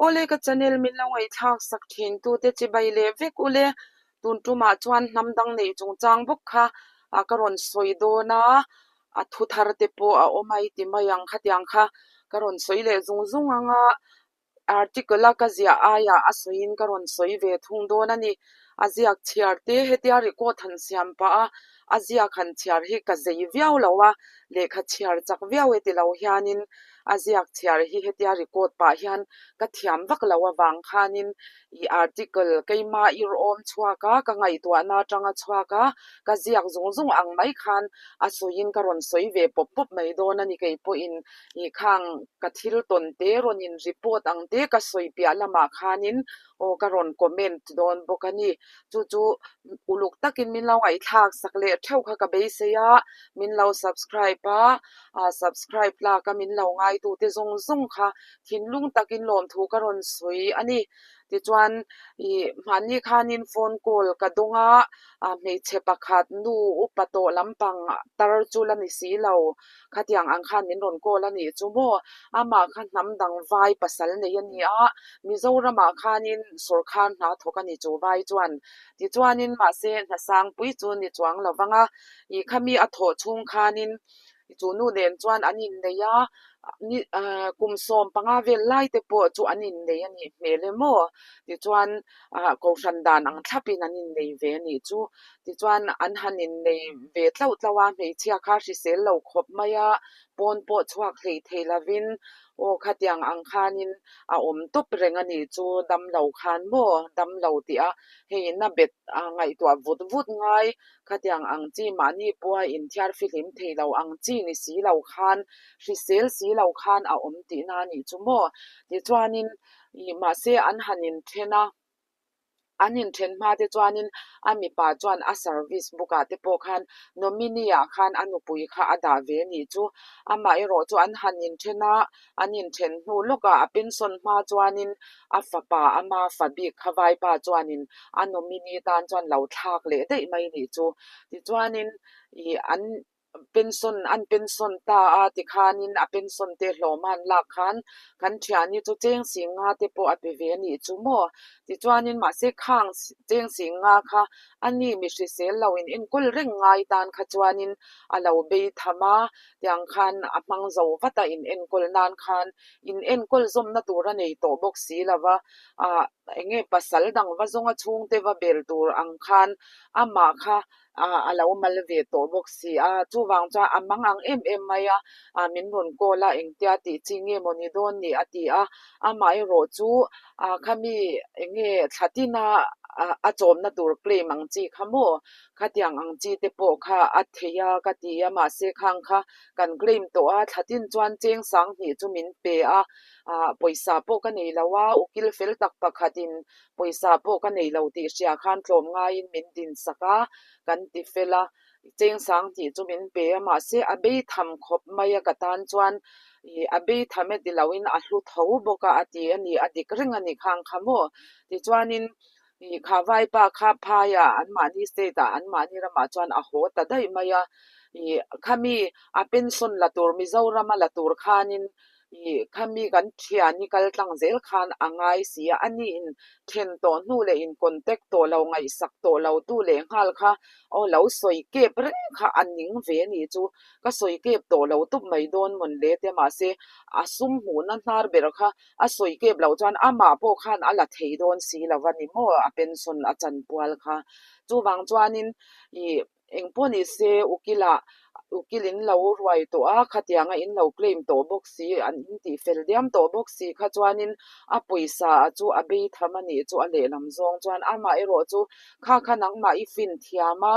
Awle ka channel min lo ngaihthlak sak thin tute chibai leh vek ule tun tumah chuan hnam dang neih chungchang bawk kha ka rawn sawi dawn a, a thu thar te pawh a awm a i ti mai ang khatiang kha ka rawn sawi leh zung zung ang a. Article a ka ziah aiah a sawiin ka rawn sawi ve thung dawn a ni. A ziak chhiar te hetia record han siam pah a, a ziak han chhiar hi ka zei viau lo a, lehkha chhiar chak viau e ti lo hianin a ziak chhiar hi hetia record pah hian ka thiam vak lo avang khanin ih article keimah irhawm chhuak a, ka ngaihtuahna atanga chhuak a, ka ziak zung zung ang mai khan a sawiin ka rawn sawi ve pawp pawp mai dawn a ni kei pawhin Ih khang ka thil tawn te rawn in report ang te ka sawi piah lamah khanin aw ka rawn comment dawn bawk a ni. Chu chu uluk takin min lo ngaihthlak sak leh theuh kha ka beisei a, min lo subscribe a, ah subscribe lak a min lo ngaitute zawng zawng kha thinlung takin lawmthu ka rawn sawi a ni. Tichuan ih mahni khanin phone call ka dawng a, ah hmeichhe pakhat nu upa tawh lampang tar chu la ni si lo. Khatiang ang khan min rawn call a nih chu maw? Amah kha hnam dang vai pasal nei a ni a, Mizoramah khanin sawrkhar hna thawk a ni chu vai chuan. Tichuanin mahse hna sangpui chu ni chuang lo vang a, ih khami a thawh chhung khanin chu nu nen chuan an innei a, ni ah kum 15 vel lai te pawh chu an innei a nih hmel em aw? Tichuan ah kohhran dan ang thlapin an innei ve a nih chu. Tichuan an han innei ve tlauh tlauh a, hmeichhia kha hrisel lo khawp mai a, pawn pawh chhuak hlei thei lovin aw khatiang ang khanin a awm tawp reng a nih chu damlo khan maw damlo tih a hei na bet a ngaihtuah vut vut ngai khatiang ang chi mahni pawha inthiar fihlim thei lo ang chi ni si lo khan hrisel si lo khan a awm tihna a nih chu maw tichuanin ih mahse an han inthen a. An inthen hma te chuanin a mipa chuan a service book ah te pawh khan nominee ah khan a nupui kha a dah ve anih chu. Amah erawh chu an han inthen a, an inthen hnu lawkah a pension hma chuanin a fapa ama fa bik kha vaipa chuanin a nominee tan chuan lo thlak leh daih mai anih chu. Tichuanin ih an Pension an pension ta a tikhanin a pension te hlawm a an lak khan kan thiani chu cheng sing nga te pawh a pe ve a nih chu maw. Tichuanin mahse khang cheng sing nga kha a ni mi hrisel lo in enkawl reng ngai tan kha chuanin a lo bei tham a, tiang khan a hmang zo vat a in enkawl nan khan in enkawl zawmna tur a nei tawh bawk si lo va, ah eng nge pasal dang va zawnga chhungte va bel tur ang khan amah kha ah a lo mal ve tawh bawk si a, chuvang chuan a mang ang em em mai a, ah min rawn call a engtia tih chi nge maw ni dawn ni a ti a, amaherawh chu ah khami eng nge thla tina ah a chawmna tur claim ang chi kha maw khatiang ang chi te pawh kha a thei a ka ti a mahse khang kha kan claim tawh a thla tin chuan cheng sanghnih chu min pe a, ah pawisa pawh ka nei lo a ukil fel tak pakhatin Pawisa pawh ka nei lo tih hria khan tlawm ngaiin min din sak a, kan ti fel a, cheng sang tih chu min pe a, mahse a bei tham khawp mai a ka tan chuan ih a bei tham e ti loin a hlu tho bawk a a ti a ni, a dik reng a ni khang kha maw? Tichuanin ih kha vaipa kha phaiah anmahni state ah anmahni ramah chuan a haw ta daih mai a, ih khami a pension la tur Mizorama la tur khanin Ih, khami kan thian hi kal tlang zel khan a ngai si a, a ni in then tawh hnu leh in contact tawh lo, ngaihsak tawh lo tu leh nghal kha aw lo sawi kep reng kha a ning ve a nih chu, ka sawi kep tawh lo tup mai dawn mawn le te mahse a sum hmuhna hnar ber kha a sawi kep loh chuan amah pawh khan a la thei dawn si lo a ni maw a pension a chanpual kha chuvang chuanin ih Eng pawh ni se ukila ukil in lo ruai tawh a, khatianga in lo claim tawh bawk si, an in tih fel diam tawh bawk si kha chuanin a pawisa a chu a bei tham a nih chu a lehlam zawng chuan amah erawh chu kha kha nangmah i fin thiam a,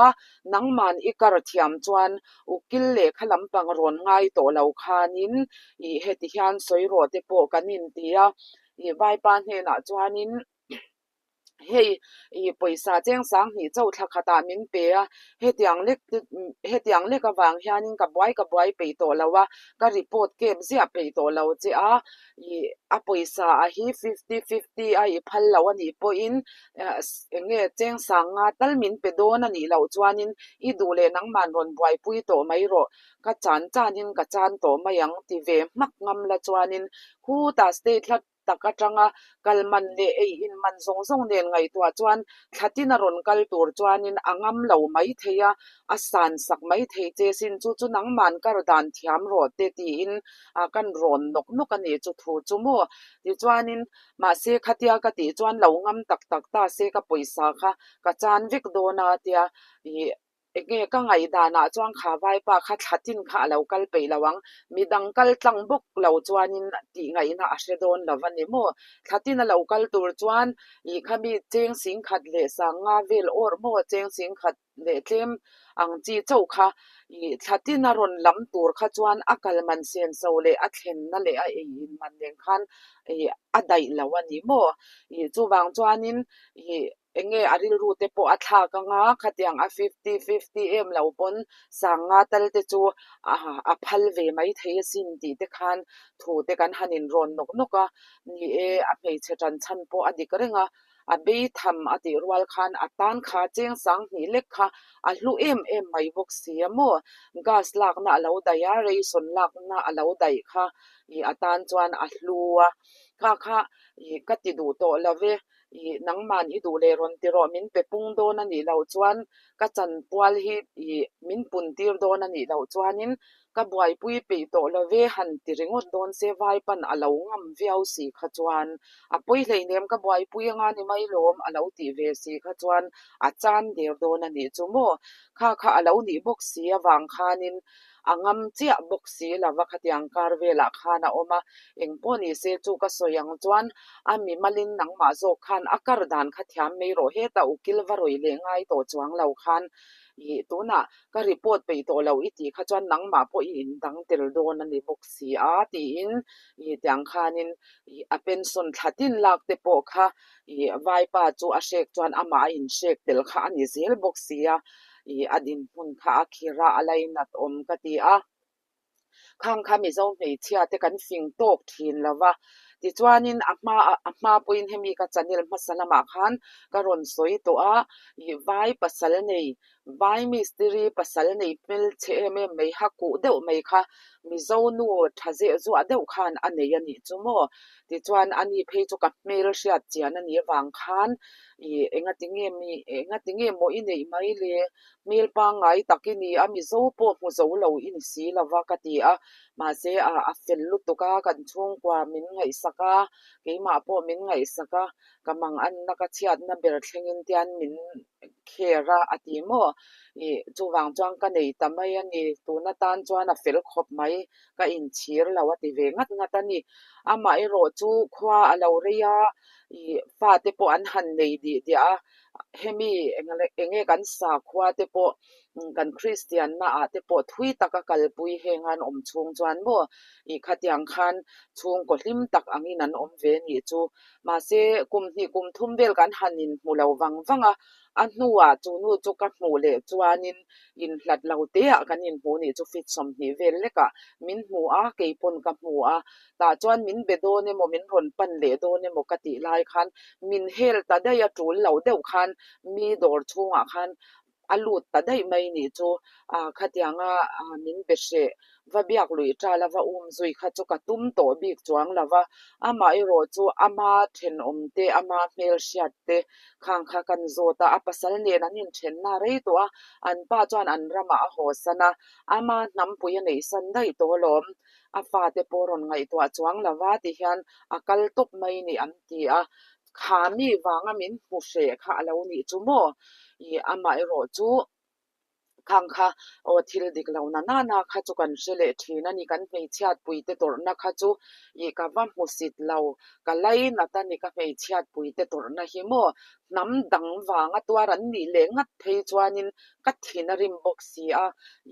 nangman i kar thiam chuan ukil lehkha lampang rawn ngai tawh lo khanin ih heti hian sawi rawh te pawh kan inti a, ih vaipa hnenah chuanin. Hei ih pawisa cheng sanghnih chauh thla khatah min pe a, hetiang lek hetiang lek avang hianin ka buai ka buai peih tawh lo a, ka report kep ziah peih tawh lo che a, ih a pawisa a hi fifty fifty a i phal lo a nih pawhin eng nge cheng sang nga tal min pe dawn a nih loh chuanin i duh leh nangman rawn buaipui tawh mai rawh, ka chan chanin ka chan tawh mai ang ti ve hmak ngam la chuanin khutah state hla. tak atanga kal man leh ei in man zawng zawng nen ngaihtuah chuan thla tin a rawn kal tur chuanin a ngam lo mai thei a, a san sak mai thei che sin chu chu nangman kar dan thiam rawh te tiin a kan rawn nawk nawk a nih chu thu chu maw. Tichuanin mahse khatia ka tih chuan lo ngam tak tak ta se ka pawisa kha ka chan vek dawn a tia ih Enge ka ngaihdanah chuan kha vaipa kha thla tin kha a lo kal peih lo ang, midang kal tlang bawk lo chuanin tih ngaihna a hre dawn lo a ni maw? Thla tin a lo kal tur chuan ih kha mi cheng singkhat leh sanga vel awr maw cheng singkhat leh tlem ang chi chauh kha ih thla tin a rawn lam tur kha chuan a kal man senso leh a thlenna leh a ei in man nen khan ih a daih lo a ni maw? Ih chuvang chuanin ih Enge a rilru te pawh a thlak anga khatiang a fifty fifty em lo pawn sanga tal te chu a phal ve mai thei asin tih te khan thu te kan han in rawn nawk nawk a, ni e a hmeichhe tan chhan pawh a dik reng a, a bei tham a tih rual khan a tan kha cheng sang hnih lek kha a hlu em em mai bawk si a maw, gas lakna a lo daih a, ration lakna a lo daih kha ih a tan chuan a hlu a, kha kha ih ka ti duh tawh lo ve. Ih nangman i duh leh rawn ti rawh min pe pung dawn a nih loh chuan ka chanpual hi ih min pun tir dawn a nih loh chuanin ka buaipui peih tawh lo ve han ti ringawt dawn se vaipan a lo ngam viau si kha chuan a pawi hleinem ka buaipui anga ni mai lawm a lo tih ve si kha chuan a chan der dawn a nih chu maw kha kha a lo nih bawk si avang khanin A ngam chiah bawk si lova khatiang kar velah khan a awm a, engpawh ni se chu ka sawi ang chuan a mi malin nangmah zawk khan a kar dan kha thiam mai rawh hetah ukil va rawih leh ngai tawh chuang lo khan ih tunah ka report peih tawh lo i tih kha chuan nangmah pawh i indang tel dawn a ni bawk si a tiin ih tiang khanin ih a pension thla tin lak te pawh kha ih vaipa chu a hrek chuan amah a inhrek tel kha a ni zel bawk si a. Ih a dinhmun kha a khir a, a lainat awm ka ti a. Khang kha Mizo hmeichhia te kan fing tawk thin lo va. Tichuanin a hma a hma pawhin hemi ka channel hmasa lamah khan ka rawn sawi tawh a, ih vai pasal nei, vai mistiri pasal nei hmelchhe em em mai ha kuh deuh mai kha Mizo nu tha zeh zuah deuh khan a nei a nih chu maw. Tichuan ani phei chu ka hmel hriat chian a nih avang khan Ih, engati nge mi, engati nge maw i neih mai le? Hmel pangngai tak i ni a, Mizo pawh hmu zo lo i ni si lo va ka ti a. Mahse, a a fel lutuk a, kan chhungkua min ngaihsak a, keimah pawh min ngaihsak a, ka mang anna ka chhiatna ber thlengin tian min care a, a ti maw? Ih, chuvang chuan ka nei ta mai a ni, tun atan chuan a fel khawp mai, ka inchhir lo a ti ve ngat ngat a ni. Amaherawh chu khua a lo rei a, ih fate pawh an han nei dih diah a, hemi eng nge kan sakhua te pawh kan Kristian na ah te pawh thui taka kalpui heng an awm chhung chuan maw ih khatiang khan chhungkaw hlim tak angin an awm ve nih chu. Mahse kum hnih kum thum vel kan han inhmu lo vang vang a, A hnuah chu nu chu ka hmuh leh chuanin inhlat lo teah kan inhmuh nih chu fit 20 vel lekah min hmu a, kei pawn ka hmu a. Tah chuan min be dawn emaw min rawn pan leh dawn emaw ka tih lai khan min hel ta daih a, tul lo deuh khan mi dawr chhungah khan a lut ta daih mai nih chu khatianga min be hreh Va biak luih ṭal a va um zui kha chu ka tum tawh bik chuang lo va, amah erawh chu ama ṭhenawm te, ama hmelhriat te khang kha kan zawt a, a pasal nen an inṭhenna rei tawh a, an pa chuan an ramah a hawsan a, ama hnampui a neihsan daih tawh alawm, a fate pawh rawn ngaihtuah chuang lo va ti hian a kal tawp mai ni an ti a, kha mi vanga min hmu hreh kha a lo nih chu maw? Ih amah erawh chu. Khang kha aw thil dik lo na nana kha chu kan hre leh thin a ni, kan hmeichhiatpui te tawrhna kha chu ih ka va hmusit lo, ka lainat a ni ka hmeichhiatpui te tawrhna hi maw hnam dang vanga tuar an nih leh ngat phei chuanin ka thin a rim bawk si a,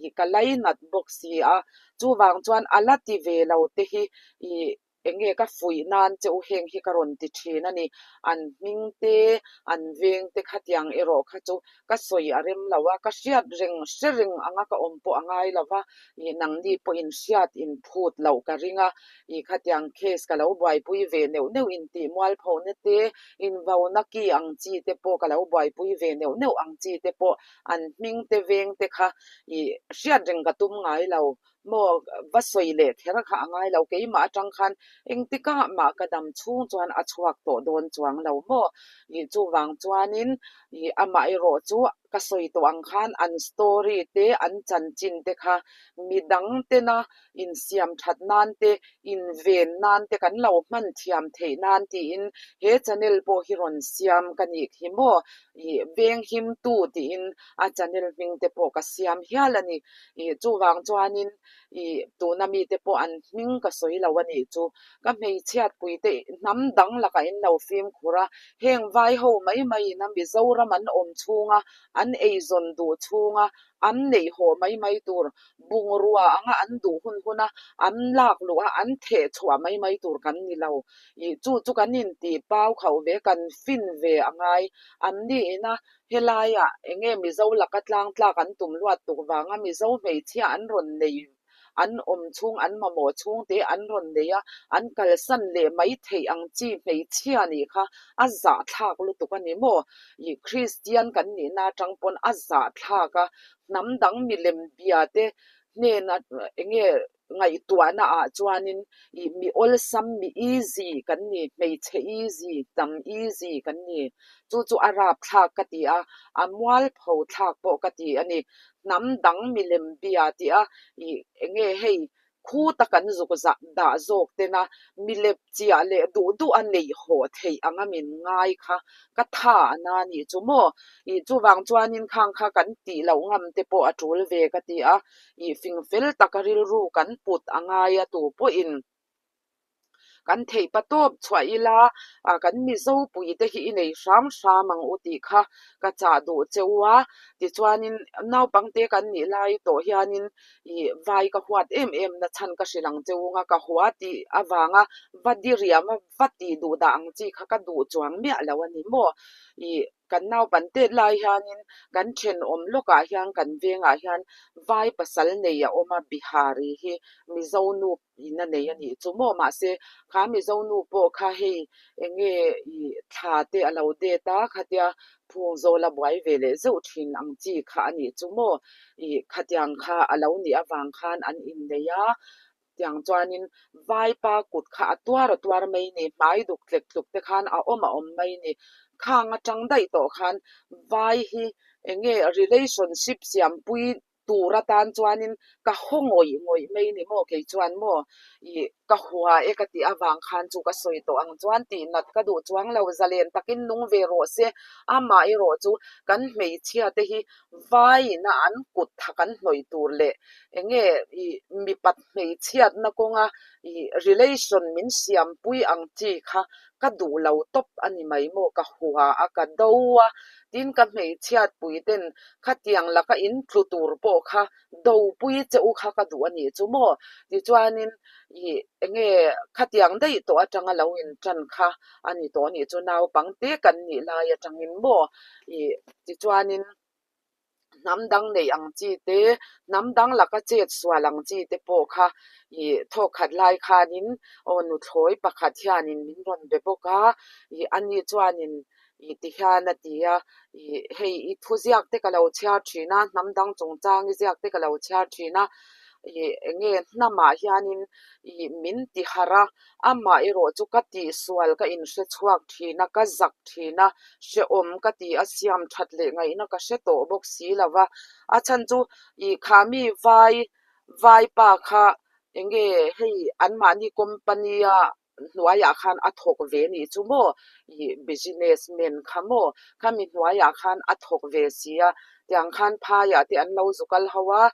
ih ka lainat bawk si a, chuvang chuan a la ti ve lo te hi ih Eng nge ka fuih nan che u heng hi ka rawn ti thin a ni. An hming te, an veng te khatiang erawh kha chu ka sawi a rem lo a, ka hriat reng hre reng anga ka awm pawh a ngai lo va, ih nangni pawhin hriat in phut loh ka ring a, ih khatiang case ka lo buaipui ve neuh neuh intih mualphona te, invauna ki ang chi te pawh ka lo buaipui ve neuh neuh ang chi te pawh an hming te veng te kha ih hriat reng ka tum ngai lo. Maw va sawi leh kher kha a ngai lo, keimah atang khan engtikah mah ka dam chhung chuan a chhuak tawh dawn chuang lo maw? Ih chuvang chuanin ih amah erawh chu ka sawi tawh ang khan an story te an chanchin te kha midang tena insiam that nan te inven nan te kan lo hman thiam theih nan tiin he channel pawh hi rawn siam ka nih khi maw? Ih venghimtu tiin a channel hming te pawh ka siam hial a ni. Ih chuvang chuanin ih tuna mite pawh an hming ka sawi lo a nih chu. Ka hmeichhiatpui te hnam dang lakah in lo fimkhur a, heng vai ho mai mai ina Mizoram an awm chhunga an eizawn duh chhunga an neih haw mai mai tur bungrua anga an duh hun huna an lak luh a an theh chhuah mai mai tur kan ni lo. Ih chu chu kan intih pau khauh ve kan fin ve a ngai. An ni ina Helaiah eng nge Mizo laka tlang tlak an tum luat tuk vanga Mizo hmeichhia an rawn nei, an awm chhung, an mamawh chhung te an rawn nei a, an kalsan leh mai theih ang chi hmeichhia nih kha a zahthlak lutuk a ni maw? Ih Kristian kan nihna atang pawn a zahthlak a, hnam dang milem bia te hnena eng nge Ngaihtuahna ah chuanin ih mi awlsam, mi easy kan ni, hmeichhe easy, hnam easy kan ni. Chu chu a rapthlak ka ti a, a mualpho thlak pawh ka ti a ni. Hnam dang milem bia tih a ih enge hei khuta kan zuk zah dah zawk tena milep chiah leh duh duh a neih hawh theih anga min ngai kha ka tha a na nih chu maw? Ih chuvang chuanin khang kha kan tih loh ngam te pawh a tul ve ka ti a. Ih fing fel taka rilru kan put a ngai a tu pawhin kan theih pa tawp chhuah ila ah kan Mizo pui te hi i nei hram hram ang u tih kha ka chah duh che u a. Tichuanin naupangte kan nih lai tawh hianin ih vai ka huat em em na chhan ka hrilh ang che u nga ka hua tih avanga va diriam a va tih duh dah ang chi kha ka duh chuang miah lo a ni maw? Ih. Kan naupan tet lai hianin kan thenawm lawkah hian kan vengah hian vai pasal nei a awm a, Bihari hi Mizo nu in a nei a nih chu maw? Mahse kha Mizo nu pawh kha hei eng nge ih thla te a lo det a, khatia phung zawl a buai ve leh zeuh thin ang chi kha a nih chu maw? Ih khatiang kha a lo nih avang khan an innei a, Tiang chuanin vaipa kut kha a tuar a tuar mai ni, hmai duk tlek tluk te khan a awm a awm mai ni. Khang atang daih tawh khan vai hi eng nge relationship siampui tur atan chuanin ka haw ngawih ngawih mai ni maw kei chuan maw ih ka hua e ka tih avang khan chu ka sawi tawh ang chuan tih nat ka duh chuang lo zalen takin nung ve rawh se amah erawh chu kan hmeichhia te hi vaiin a an kut tha kan hnawih tur leh eng nge ih mipat hmeichhiatna kawnga ih relation min siampui ang chi kha ka duh lo tawp a ni mai maw ka hua a ka do a tin ka hmeichhiatpui ten khatiang laka in tlu tur pawh kha dopui che u kha ka duh a nih chu maw tichuanin ih eng nge khatiang daih tawh atanga lo in tan kha a ni tawh a nih chu naupangte kan nih lai atangin maw ih tichuanin. Hnam dang neih ang chi te, hnam dang laka chet sual ang chi te pawh kha ih thawk khat lai khanin aw nuthlawi pakhat hianin min rawn be bawk a, ih ani chuanin ih ti hian a ti a, ih hei i thuziak te ka lo chhiar thin a, hnam dang chungchang i ziak te ka lo chhiar thin a, ih eng nge hnamah hianin ih min ti harh a, Amah erawh chu ka tihsual ka inhre chhuak thin a, ka zak thin a, hrehawm ka ti a, siam that leh ngaihna ka hre tawh bawk si lo va. A chhan chu ih kha mi vai vaipa kha eng nge hei anmahni company a hnuaiah khan a thawk ve nih chu maw ih business man kha maw khami hnuaiah khan a thawk ve si a, tiang khan phaiah te an lo zu kal ho a,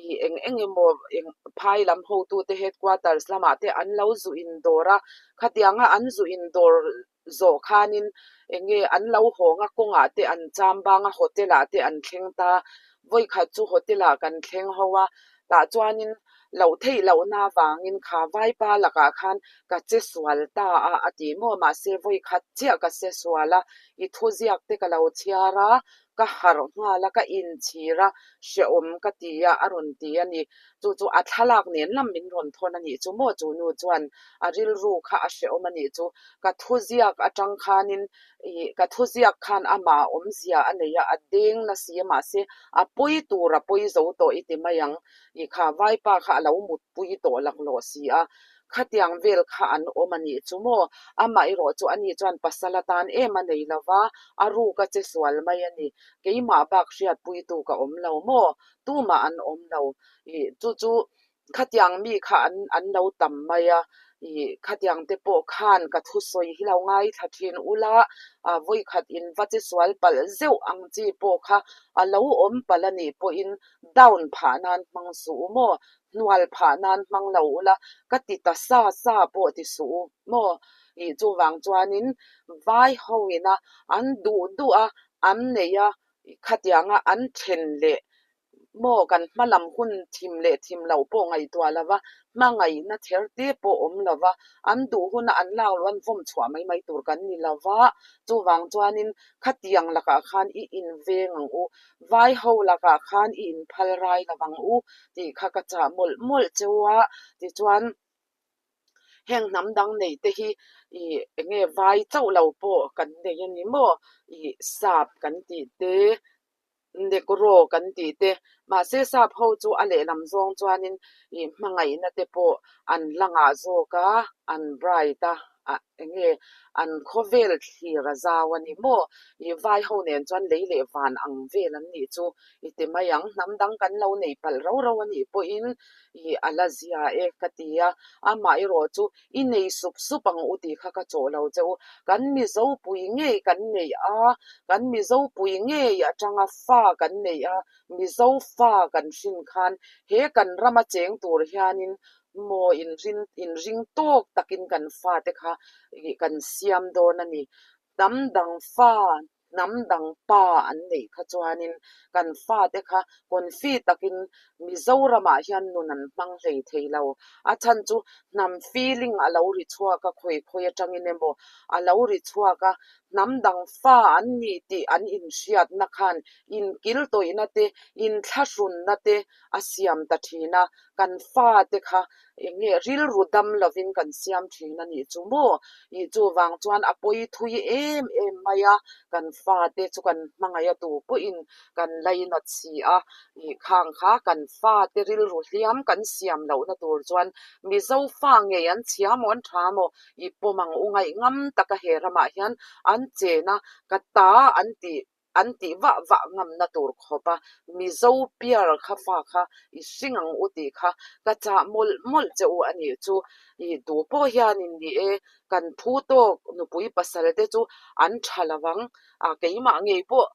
Ih eng eng emaw eng phai lam hotute headquarters lamah te an lo zu indawr a, khatianga an zu indawr zawh khanin eng nge an lo hawng a kawngah te an cham bang a hotel ah te an thleng ta, vawikhat chu hotel ah kan thleng ho a, tah chuanin loh theih lohna avangin kha vaipa lakah khan ka che sual ta a a ti maw mahse vawikhat chiah ka che sual a, i thuziak te ka lo chhiar a. Ka harh nghal a, ka inchhir a, hrehawm ka ti a, a rawn ti a ni. Chu chu a thlalak nen lam min rawn thawn a nih chu maw? Chu nu chuan a rilru kha a hrehawm a nih chu. Ka thuziak atang khanin ih ka thuziak khan amah a awmzia a nei a, a deng na si a mahse a pawi tur a pawi zo tawh i ti mai ang. Ih kha vaipa kha a lo mutpui tawh laklawh si a, khatiang vel kha an awm a nih chu maw? Amah erawh chu ani chuan pasal atan em a nei lo va, a ruk a che sual mai a ni. Keimah bak hriatpuitu ka awm lo maw? Tumah an awm lo. Ih chu chu khatiang mi kha an an lo tam mai a, ih khatiang te pawh khan ka thusawi hi lo ngaithla thin ula, ah vawikhat in va che sual palh zeuh ang chi pawh kha a lo awm palh a nih pawhin down phah nan hmang suh u maw? Hnual phah nan hmang lo ula ka ti ta sa sa pawh ti suh u maw? Ih chuvang chuanin vai ho ina an duh duh a, an nei a, khatianga an then leh maw kan hma lam hun thim leh thim loh pawh ngaihtuah lo va, hmangaihna ther te pawh awm lo va, an duh huna an lak loh an vawm chhuah mai mai tur kan ni lo va, chuvang chuanin khatiang lakah khan i inveng ang u, vai ho lakah khan i inphal rai lo ang u tih kha ka chah mawlh mawlh cheu a, tichuan. Heng hnam dang neih te hi ih eng nge vai chauh lo pawh kan nei a ni maw? Ih sap kan tih te, negro kan tih te, mahse sap ho chu a lehlam zawng chuanin ih hmangaihna te pawh an la ngah zawk a, an bright a, ah eng nge an khawvel thlir a zau a ni maw? Ih vai ho nen chuan lei leh van ang vel an nih chu i ti mai ang, hnam dang kan lo nei palh rau rau a nih pawhin ih a la zia e ka ti a, amah erawh chu i nei sup sup ang u tih kha ka chawh lo che u, kan Mizopui ngei kan neih a, kan Mizopui ngei atanga fa kan neih a, Mizo fa kan hrin khan he kan rama cheng tur hianin maw inrin inring tawk takin kan fate kha ih kan siam dawn a ni, hnam dang fa Hnam dang pa an neih kha chuanin kan fate kha confi takin Mizoramah hian nun an hmang hlei thei lo. A chhan chu hnam feeling a lo ri chhuak a, khawi khawi atangin emaw a lo ri chhuak a, hnam dang fa an ni tih an inhriatna khan inkiltawihna te, inthlahrunna te a siam ta thin a, kan fate kha Eng nge rilru dam lovin kan siam thin a nih chu maw? Ih chuvang chuan a pawi thui em em mai a, kan fate chu kan hmangaih a tu pawhin kan lainat si a, ih khang kha kan fate rilru hliam kan siam lohna tur chuan Mizo fa ngei an chhia maw an tha maw? Ih pawm ang u ngaih ngam taka he ramah hian an chen a, ka ta an tih An tih vah vah ngamna tur khawp a, Mizo piar kha fa kha i hring ang u tih kha ka chah mawlh mawlh che u a nih chu. I tu pawh hianin ni e, kan phu tawk nupui pasal te chu an tha lo ang, a keimah ngei pawh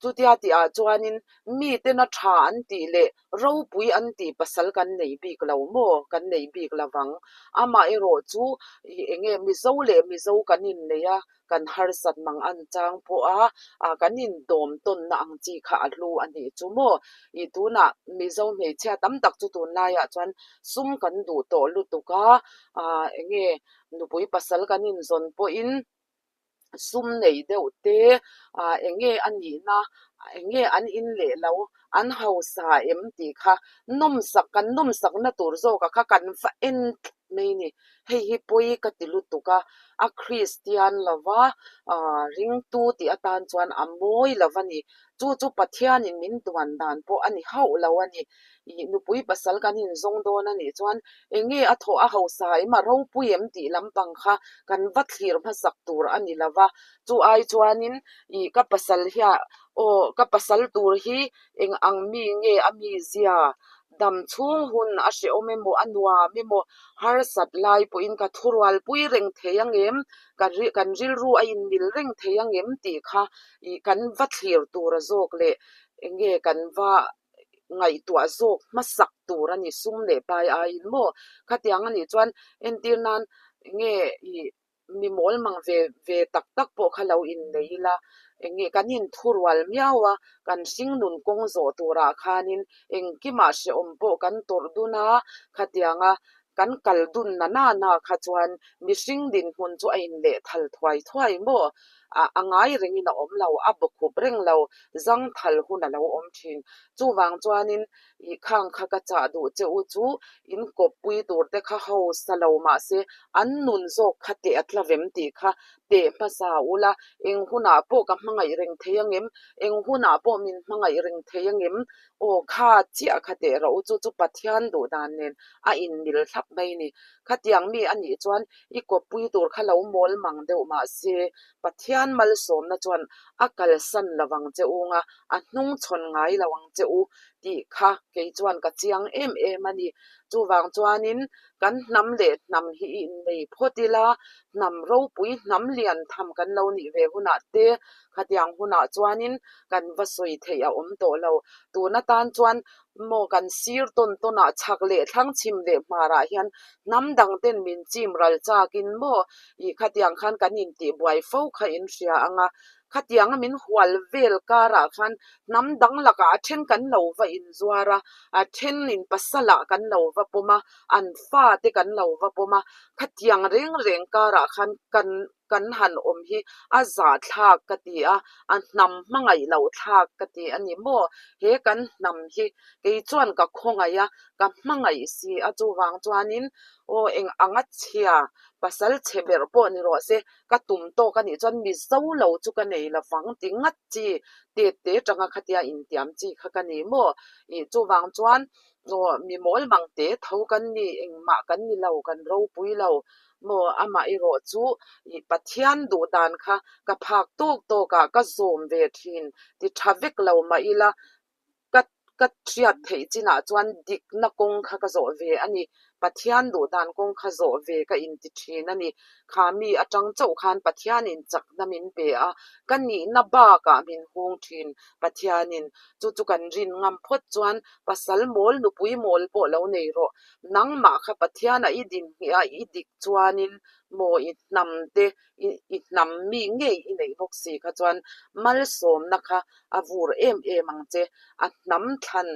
chutia tih ah chuanin mitena tha an tih leh ropui an tih pasal kan nei bik lo maw, kan nei bik lo vang. Amaherawh chu enge Mizo leh Mizo kan innei a, Kan harsat mang an chang pawh a, ah kan indawm tawnna ang chi kha a hlu a nih chu maw? Ih tunah Mizo hmeichhia tam tak chu tunlaiah chuan sum kan duh tawh lutuk a, ah eng nge nupui pasal kan inzawn pawhin sum nei deuh te, ah eng nge a nihna, eng nge an in leh lo, an hausa em tih kha nawmsak kan nawmsakna tur zawkah kha kan va en tlat mai a ni. Hei hi pawi ka ti lutuk a, a Kristian lova aah ringtu tih atan chuan a mawi lo a ni. Chu chu Pathianin min duan dan pawh a ni hauh lo a ni. Ih nupui pasal kan inzawng dawn a nih chuan eng nge a thawh a hausa em a ropui em tih lampang kha kan va thlir hmasak tur a ni lo va. Chu ai chuanin ih ka pasal hian aw ka pasal tur hi eng ang mi nge a mizia dam chhung hun a hrehawm emaw a nuam emaw harsat lai pawhin ka thurualpui reng thei ang em ka kan rilru a inmil reng thei ang em tih kha ih kan va thlir tur a zawk leh eng nge kan va ngaihtuah zawk hmasak tur a ni sum leh pai aiin maw khatiang a nih chuan entir nan eng nge ih Mi mawl mang ve ve tak tak pawh kha lo innei ila, eng nge kan inthurual miau a, kan hringnun kawng zawh turah khanin engkimah hrehawm pawh kan tawrh dun a, khatianga kan kal dun na na na kha chuan mihring dinhmun chu a inleh thal thuai thuai maw? A ngai rengin a awm lo, a bawkhup reng lo, zangthal hun a lo awm thin. Chuvang chuanin i khang kha ka chah duh che u chu in kawppui tur te kha hausa lo mahse an nun zawk kha teh a tla vem tih kha teh hmasa ula, eng hunah pawh ka hmangaih reng thei angem, eng hunah pawh min hmangaih reng thei angem, aw kha chiah kha teh rawh u chu chu Pathian duh dan nen a inmil thlap mai ni. Khatiang mi a nih chuan i kawppui tur kha lo mawl mang deuh mahse Pathian malsawmna chuan a kalsan lo vang che u nga, a hnungchhawn ngai lo ang che u tih kha kei chuan ka chiang em em a ni. Chuvang chuanin kan hnam leh hnam hi i innei phawt ila, hnam ropui, hnam lian tham kan lo nih ve hunah te khatiang hunah chuanin kan va sawi theih a awm tawh lo. Tun atan chuan maw kan sir tawn tawnah chhak leh thlang chhim leh hmarah hian hnam dang ten min chim ral chakin maw ih khatiang khan kan intih buai fo kha in hria ang a, khatianga min hual vel karah khan hnam dang lakah a then kan lo va inzuar a, a then in pasalah kan lo va pawm a, an fate kan lo va pawm a, khatiang reng reng karah khan kan kan han awm hi a zahthlak ka ti a, a hnam hmangaih loh thlak ka ti a ni maw? He kan hnam hi kei chuan ka khawngaih a, ka hmangaih si a, chuvang chuanin aw eng anga chhia pasal chhe ber pawh ni rawh se, ka tum tawk a nih chuan Mizo lo chu ka nei lo vang ti ngat chi tet te tanga khatia intiam chi kha ka ni maw? Ih chuvang chuan aw mi mawl mang te tho kan ni, engmah kan ni lo, kan ropui lo maw amah erawh chu ih Pathian duh dan kha ka phak tawk tawk ah ka zawm ve thin ti tha vek lo mah ila ka ka hriat theih chinah chuan dikna kawng kha ka zawh ve a ni. Pathian duh dan kawng kha zawh ve ka inti thin a ni. Kha mi atang chauh khan Pathianin chakna min pe a, ka nihna bakah min hung thin Pathianin. Chu chu kan rin ngam phawt chuan pasal mawl nupui mawl pawh lo nei rawh. Nangmah kha Pathiana i din hnih a i dik chuanin maw i hnam te i hnam mi ngei i neih bawk si kha chuan malsawmna kha a vur em em ang che. A hnam thlan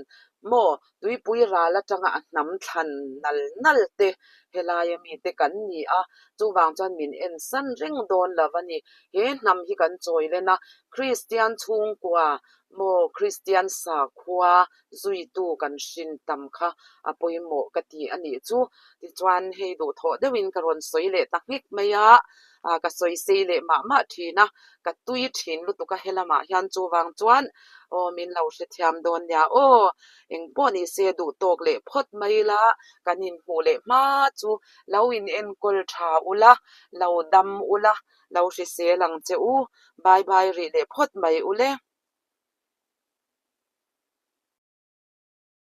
maw tuipui ral atanga a hnam thlan nal nal te helaia mite kan ni a, chuvang chuan min en san reng dawn lo a ni. He hnam hi kan chawi len a, Kristian chhungkua maw Kristian sakhua zuitu kan hrin tam kha a pawimawh ka ti a nih chu. Tichuan hei duhthawh deuhin ka rawn sawi leh ta nghek mai a, ka sawi sei leh mah mah thin a, ka tui thin lutuk a helamah hian chuvang chuan aw min lo hrethiam dawn nia aw, engpawh ni se duhtawk leh phawt mai ila kan inhmuh leh hma chu lo in enkawl tha ula, lo dam ula, lo hrisel ang che u, bye bye rih leh phawt mai ule.